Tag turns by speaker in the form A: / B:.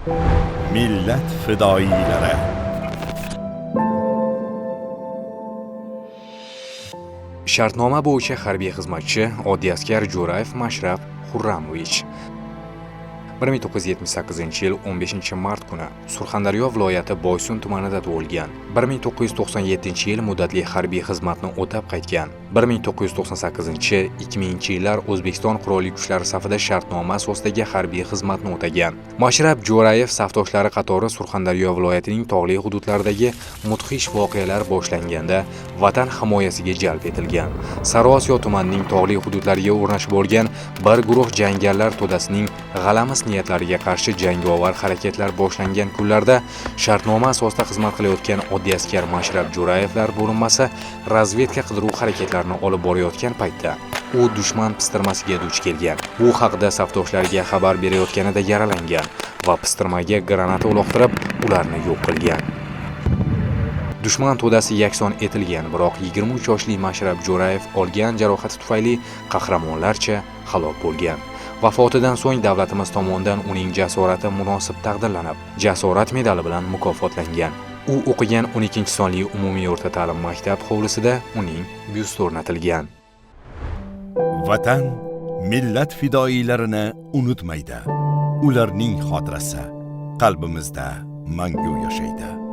A: Millat fidoyilari.
B: Shartnoma bo'yicha harbiy xizmatchi oddiy askar Jo'rayev Mashrab Xurramovich 1978-yil 15-mart kuni Surxondaryo viloyati Boysun tumanida tug'ilgan. 1997-yil muddatli harbiy xizmatni o'tab qaytgan. 1998-2000-yillar O'zbekiston Qurolli Kuchlari safida shartnoma asosidagi harbiy xizmatni o'tagan. Mashrab Jo'rayev safdoshlari qatori Surxondaryo viloyatining tog'li hududlaridagi mudhish voqealar boshlanganda vatan himoyasiga jalb etilgan. Sariosiyo tumanining tog'li hududlariga o'rnashib olgan bir guruh jangarilar to'dasining g'alamis niyatlariga qarshi jangovar harakatlar boshlangan kunlarda shartnoma asosida xizmat qilayotgan oddiy askar Mashrab Jo'rayevlar bo'linmasi razvedka qidiruv harakatlarini olib borayotgan paytda u dushman pistirmasiga duch kelgan. Bu haqida safdoshlariga xabar berayotganida yaralangan va pistirmaga granata uloqtirib, ularni yo'q qilgan. Dushman to'dasi yakson etilgan, biroq 23 yoshli Mashrab Jo'rayev olgan jarohati tufayli qahramonlarcha halok bo'lgan. Vafotidan so'ng davlatimiz tomonidan uning jasorati munosib taqdirlanib, Jasorat medali bilan mukofotlangan. U o'qigan 12-sonli umumiy o'rta ta'lim maktab hovlisida uning byusti o'rnatilgan.
A: Vatan millat fidoyilarini unutmaydi. Ularning xotirasi qalbimizda mangu yashaydi.